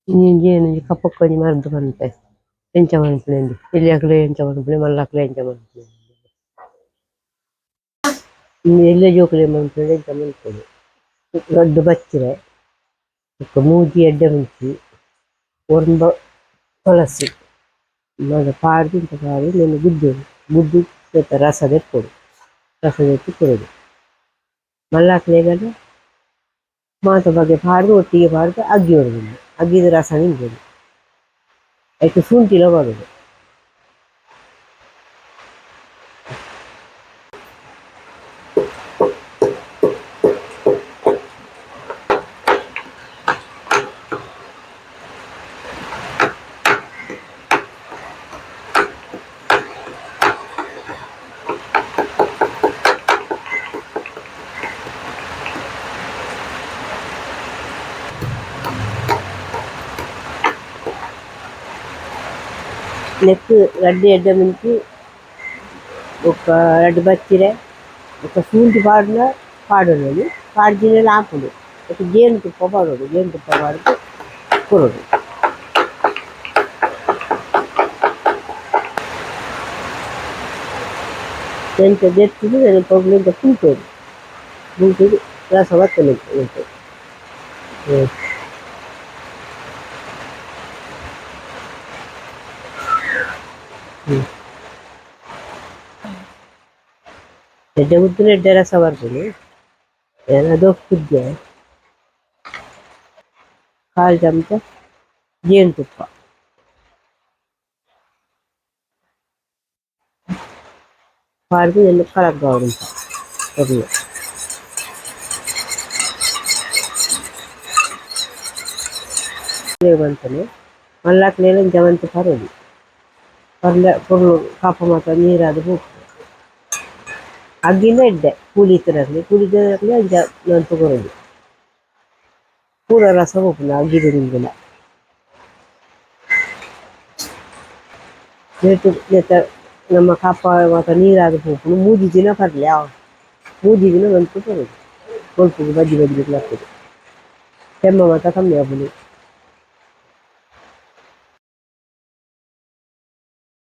ಇಂಜಿ ಕಪಕ್ಕೊಂಜಿ ಮರ್ದ್ ಪನ್ಪೆ ಎಂಚ ಮನ್ಪುನೆಂದ್ ಎಲ್ಯಕ್ಲೆ ಎಂಚ ಮನ್ಪುನೆ ಮಲ್ಲಕ್ಲೆ ಎಂಚ ಮನ್ಪುನೆ ಇಂದು ಎಲ್ಯ ಜೋಕುಲೆ ಮನ್ಪುನೆ ಎಂಚ ಮನ್ಪೊಡು ರಡ್ಡ್ ಬಚ್ಚಿರೆ ಬೊಕ್ಕ ಮೂಜಿ ಎಡ್ಡೆ ಮುಂಚಿ ಒರ್ಂಬ ತುಳಸಿ ಮಾತ ಪಾಡ್ದ್ ಇಂಚ ಪಾಡ್ದ್ ನೆನ್ ಗುದ್ದೊಡು ಗುದ್ದುದು ನೆತ್ತ ರಸ ದೆಪ್ಪೊಡು ರಸ ದೆತ್ತ್ ಕೊರೊಡು ಮಲ್ಲಕ್ಲೆಗ್ ಮಾತ ಬಗೆ ಪಾಡ್ದ್ ಒಟ್ಟಿಗೆ ಪಾಡ್ದ್ ಅಗ್ಗಿಯೊಡು ಅಗ್ಗಿದ್ ರಸ ದಿಂಜೊಡು ಐಕ್ ಶುಂಠಿಲ ಪಾಡೊಡು. ನೆಕ್ಕ್ ರಡ್ಡ್ ಎಡ್ಡೆ ಮುಂಚಿ ಬೊಕ್ಕ ರಡ್ಡ್ ಬಚ್ಚಿರೆ ಬೊಕ್ಕ ಶುಂಠಿ ಪಾಡ್ಂಡ ಪಾಡೊನೊಲಿ ಪಾಡ್ದಿನೆಲ ಆಪುಂಡು ಬೊಕ್ಕ ಜೇನು ತುಪ್ಪ ಪಾಡೊಡು ಜೇನು ತುಪ್ಪ ಪಾಡ್ದ್ ಕೊರೊಡು. ಅಂಚ ದೆತ್ತ್ ದ್ ಪೊರ್ಲು ಇಂಚ ಪುಂಟೊಡು ಪುಂಟುದು ರಸ ಬತ್ತುಂಡು ನೆಟ್ಟ್. ಎಡ್ಡೆ ಉದ್ದಿನ ಎಡ್ಡೆ ರಸ ಬರ್ಪುಂಡು ಯಾನ್ ಅದು ಕಾಲ್ ಚಮಚ ಜೇನು ತುಪ್ಪ ಪಾಡ್ದ್ ನೆನ್ ಕಲಕಾವೊಡು ಇಂಚ ಪೊರ್ಲು. ಮನ್ಪುನೆ ಮಲ್ಲಕ್ಲೆಗ್ ಇಂಚ ಮಂತ್ ಪರೊಲಿ ಪರ್ಂಡ ಪೊರ್ಲು ಕಫ ಮಾತ ನೀರಾದ್ ಪೋಪುಂಡು. ಅಗ್ಗಿಂಡ ಎಡ್ಡೆ ಕೂಲಿ ಇತ್ತಿನಕ್ಲೆಗ್ ಕೂಲಿ ಇಜ್ಜಂದಿನಕ್ಲೆಗ್ ಅಂಚ ಮಂತ್ ಕೊರೊಲಿ ಪೂರ ರಸ ಪೋಪುಂಡು ಅಗ್ಗಿದ್ ದಿಂಜಿಂಡ. ನೆಟ್ಟ್ ನೆತ್ತ ನಮ್ಮ ಕಫ ಮಾತ ನೀರಾದ್ ಪೋಪುಂಡು ಮೂಜಿ ದಿನ ಪರ್ಲೆ ಆವು ಮೂಜಿ ದಿನ ಮಂತ್ ಕೊರೊಡು ಬೊಲ್ಪುಗು ಬಜ್ಜಿ ಬಜ್ಜಿ ಲಕ್ಕುದು ಕೆಮ್ಮ ಮಾತ ಕಮ್ಮಿ ಆಪುಂಡು.